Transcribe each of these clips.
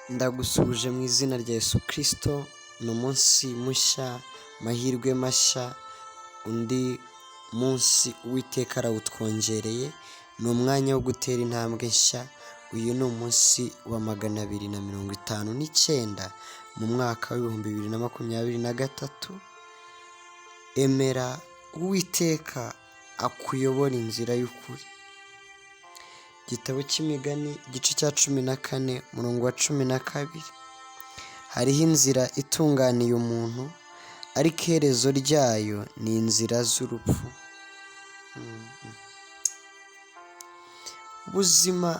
Ndagusuhuje mu izina rya Yesu Kristo, ni umunsi mushya, amahirwe mashya, undi munsi Uwiteka arawutwongereye, ni umwanya wo gutera intambwe nshya, uyu ni umunsi wa 259 mu mwaka w'2023, emera Uwiteka akuyobore inzira y'ukuri. Igitabo cy'Imigani igice cya 14 umurongo wa 12, hariho inzira itunganiye umuntu ariko iherezo ryayo ni inzira z'urupfu. Ubuzima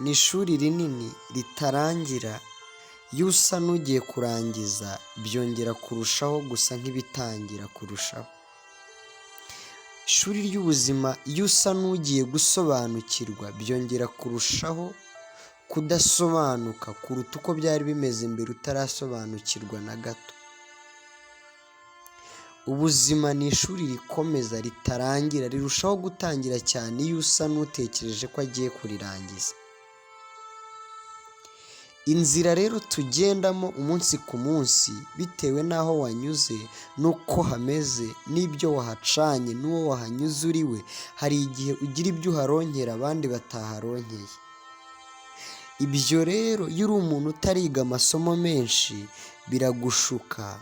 ni ishuri rinini ritarangira, iyo usa n'ugiye kurangiza byongera kurushaho gusa nk'ibitangira kurushaho. Ishuri ry'ubuzima iyo usa n'ugiye gusobanukirwa byongera kurushaho kudasobanuka kuruta uko byari bimeze mbere utarasobanukirwa na gato. Ubuzima ni ishuri rikomeza ritarangira, rirushaho gutangira cyane iyo usa n'utekereje ko agiye kurirangiza. Inzira rero tugendamo umunsi ku munsi bitewe n'aho wanyuze n'uko hameze n'ibyo wahacanye n'uwo wahanyuze uri we, hari igihe ugira ibyo uharonkera abandi bataharonkeye. Ibyo rero iyo uri umuntu utariga amasomo menshi biragushuka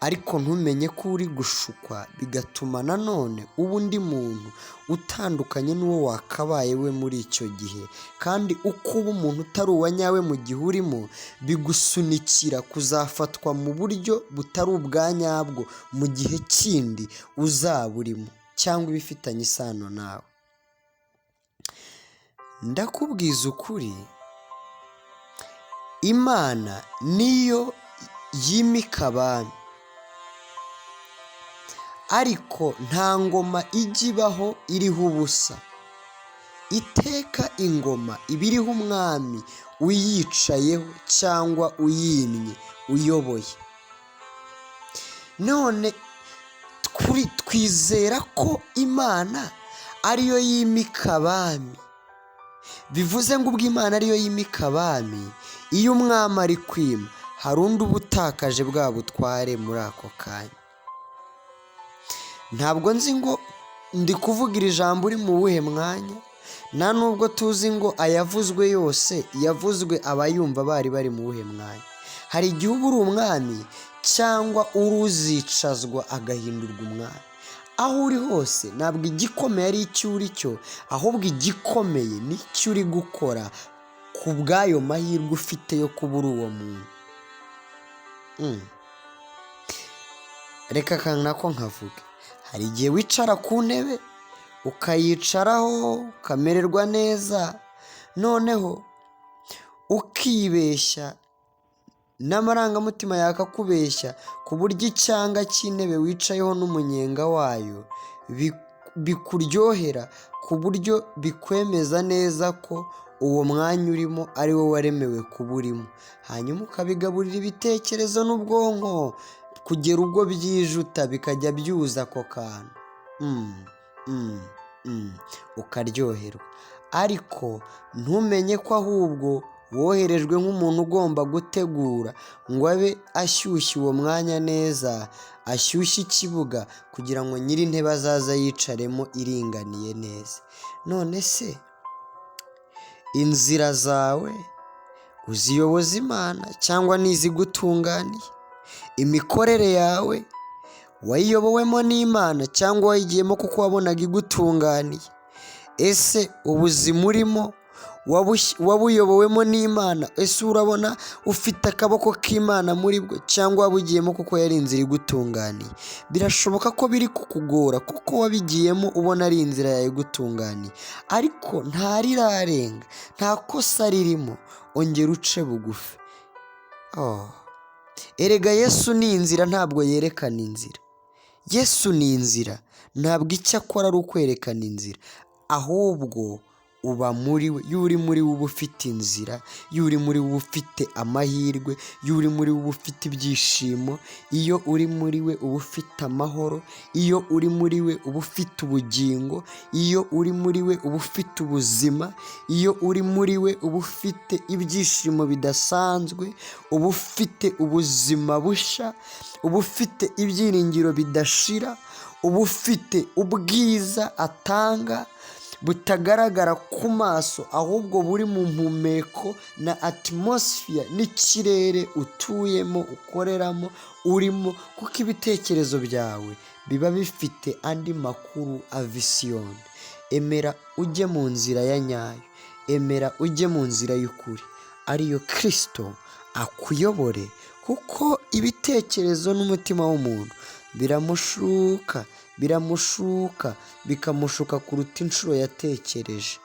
ariko ntumenye ko uri gushukwa, bigatuma nanone uba undi muntu utandukanye n'uwo wakabaye we muri icyo gihe, kandi uko uba umuntu utari uwa nyawe mu gihe urimo, bigusunikira kuzafatwa mu buryo butari ubwa nyabwo mu gihe kindi uzaba urimo cyangwa ibifitanye isano nawe. Ndakubwiza ukuri, Imana niyo yimika abami, ariko nta ngoma ijya ibaho iriho ubusa. Iteka ingoma iba iriho umwami uyicayeho cyangwa uyimye uyoboye. None twizera ko Imana ariyo yimika abami, bivuze ngo ubwo Imana ariyo yimika abami, iyo umwami ari kwima hari undi uba utakaje bwa butware muri ako kanya. Ntabwo nzi ngo ndi kuvuga iri jambo uri mu wuhe mwanya, nta nubwo tuzi ngo ayavuzwe yose yavuzwe abayumva bari bari mu wuhe mwanya. Hari igihe uba uri umwami cyangwa uri uzicazwa agahindurwa umwami. Aho uri hose ntabwo igikomeye ari icyo uri cyo, ahubwo igikomeye ni icyo uri gukora ku bw'ayo mahirwe ufite yo kuba uri uwo muntu. Reka aka nako nkavuge. Hari igihe wicara ku ntebe ukayicaraho ukamererwa neza, noneho ukibeshya n'amarangamutima yakakubeshya ku buryo icyanga cy'intebe wicayeho n'umunyenga wayo bikuryohera ku buryo bikwemeza neza ko uwo mwanya urimo ari wo waremewe kuba urimo, hanyuma ukabigaburira ibitekerezo n'ubwonko kugera ubwo byijuta bikajya byuza ako kantu, ukaryoherwa, ariko ntumenye ko ahubwo woherejwe nk'umuntu ugomba gutegura ngo abe ashyushye uwo mwanya neza, ashyushye ikibuga kugira ngo nyir'intebe azaze yicaremo iringaniye neza. None se inzira zawe uziyoboza Imana cyangwa ni izigutunganiye? Imikorere yawe wayiyobowemo n'Imana cyangwa wayigiyemo kuko wabonaga igutunganiye? Ese ubuzima urimo wabuyobowemo n'Imana? Ese urabona ufite akaboko k'Imana muri bwo cyangwa wabugiyemo kuko yari inzira igutunganiye? Birashoboka ko biri kukugora kuko wabigiyemo ubona ari inzira yawe igutunganiye, ariko ntarirarenga, nta kosa ririmo, ongera uce bugufi. Erega Yesu ni inzira ntabwo yerekana inzira. Yesu ni inzira, ntabwo icyo akora ari ukwerekana inzira, ahubwo Uba muri we. Iyo uri muri we uba ufite inzira, iyo uri muri we uba ufite amahirwe, iyo uri muri we uba ufite ibyishimo, iyo uri muri we uba ufite amahoro, iyo uri muri we uba ufite ubugingo, iyo uri muri we uba ufite ubuzima, iyo uri muri we uba ufite ibyishimo bidasanzwe, uba ufite ubuzima bushya, uba ufite ibyiringiro bidashira, uba ufite ubwiza atanga butagaragara ku maso, ahubwo buri mu mpumeko na atmosphere n'ikirere utuyemo, ukoreramo, urimo, kuko ibitekerezo byawe biba bifite andi makuru avisiyoni. Emera ujye mu nzira ya nyayo, emera ujye mu nzira y'ukuri, ariyo Kirisito akuyobore, kuko ibitekerezo n'umutima w'umuntu biramushuka, biramushuka, bikamushuka kuruta inshuro yatekereje.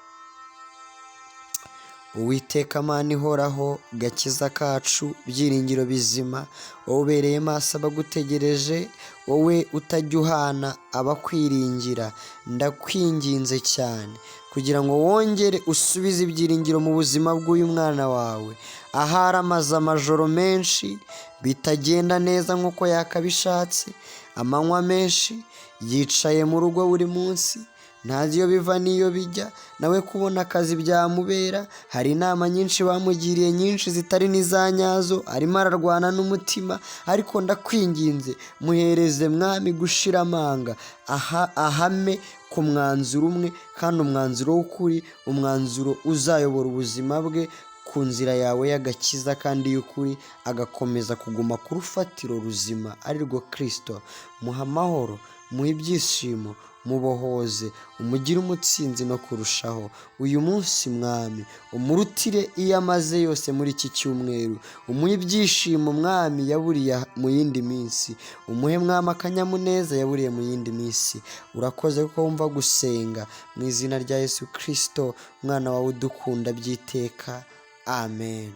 Uwiteka Mana ihoraho, gakiza kacu, byiringiro bizima, wowe ubereye maso abagutegereje, wowe utajya uhana abakwiringira, ndakwinginze cyane kugira ngo wongere usubize ibyiringiro mu buzima bw'uyu mwana wawe. Ahari amaze amajoro menshi bitagenda neza nk'uko yakabishatse, amanywa menshi yicaye mu rugo buri munsi, ntazi iyo biva n'iyo bijya, nawe kubona akazi byamubera. Hari inama nyinshi bamugiriye, nyinshi zitari n'iza nyazo, arimo ararwana n'umutima, ariko ndakwinginze muhereze, Mwami, gushira amanga, aha ahame ku mwanzuro umwe, kandi umwanzuro w'ukuri, umwanzuro uzayobora ubuzima bwe ku nzira yawe y'agakiza kandi y'ukuri, agakomeza kuguma ku rufatiro ruzima ari rwo Kirisito. Muha amahoro, muhe ibyishimo, mubohoze, umugire umutsinzi no kurushaho. Uyu munsi, Mwami, umurutire iyo amaze yose muri iki cyumweru, umuhe ibyishimo, Mwami, yaburiye mu yindi minsi, umuhe, Mwami, akanyamuneza yaburiye mu yindi minsi. Urakoze kuko wumva gusenga. Mu izina rya Yesu Kirisito, umwana wawe udukunda by'iteka, amen.